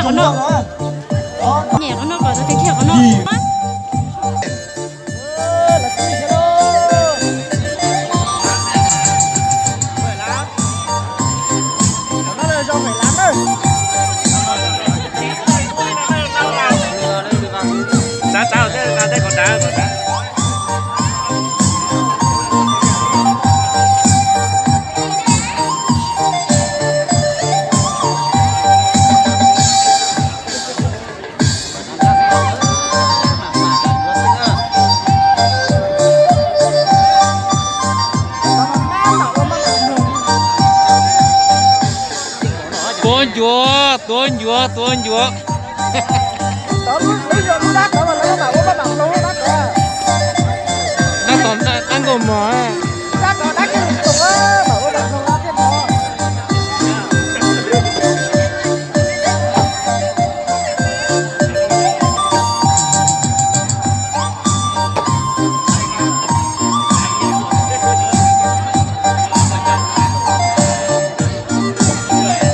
Qhov no, nyem qhov no kom tau tiag tiag qhov no. Tuav ncuav, tuav ncuav, tuav ncuav. Dab tom dab nkauj mog.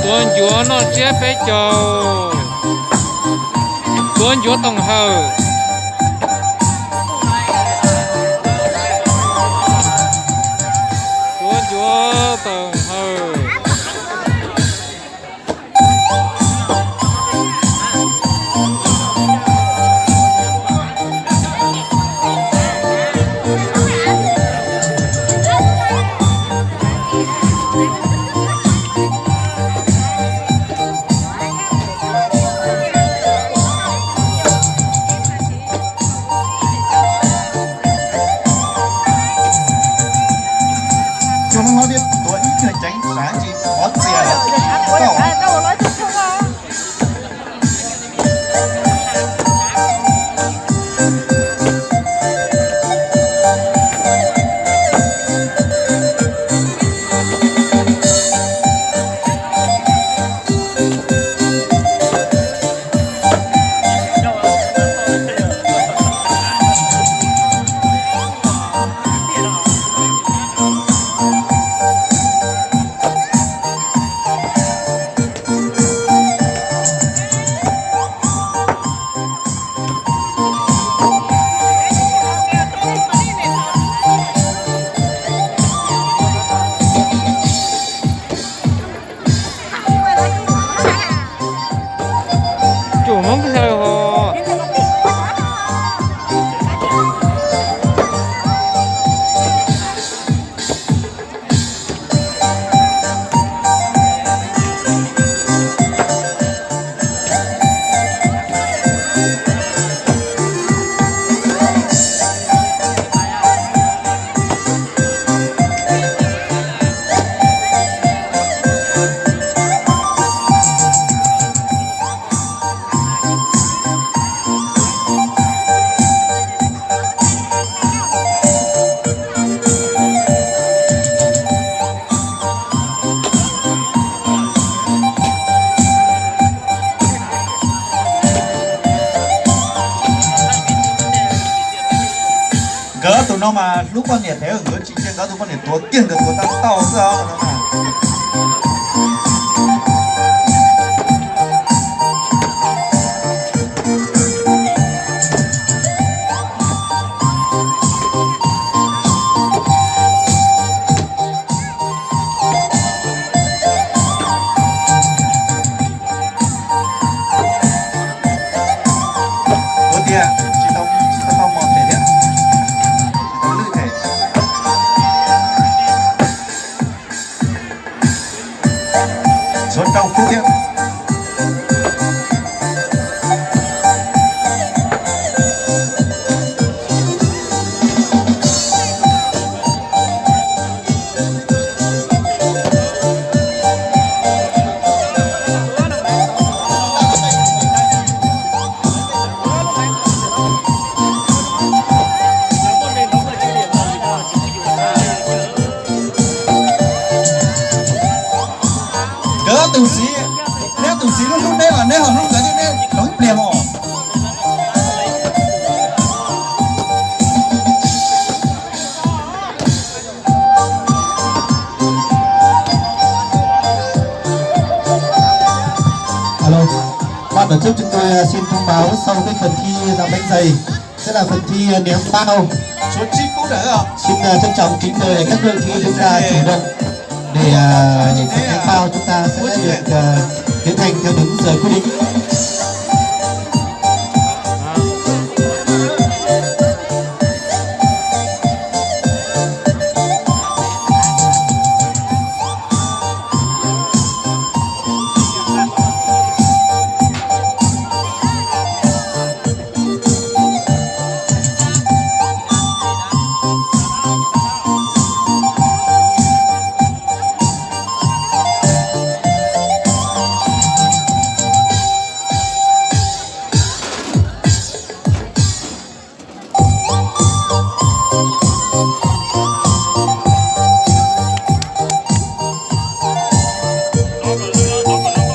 Tuav ncuav noj tsiab peb caug. Tuav ncuav toom hawm. Tuav ncuav toom hawm. Cua hlob thiab tuav ib nyuag ceev sav tsis pov txias lawm. Tsuas Hmoob xwb os. Nkawd ob tug no mas hlub poj niam thiab nkawd tsis cia nkawd ob tug poj niam tuav kiag, nkawd tuav tau tau xwb os. Ua tiag, tsis tau, tsis tau mos them thiab, tsis tau lwj them. Ban tổ chức chúng tôi à, xin thông báo sau cái phần thi dạo bánh dày sẽ là phần thi à, ném bao. Xin à, trân trọng kính mời các đội thi chúng ta chủ động để à, phần ném bao chúng ta sẽ được à, tiến hành theo đúng giờ quy định.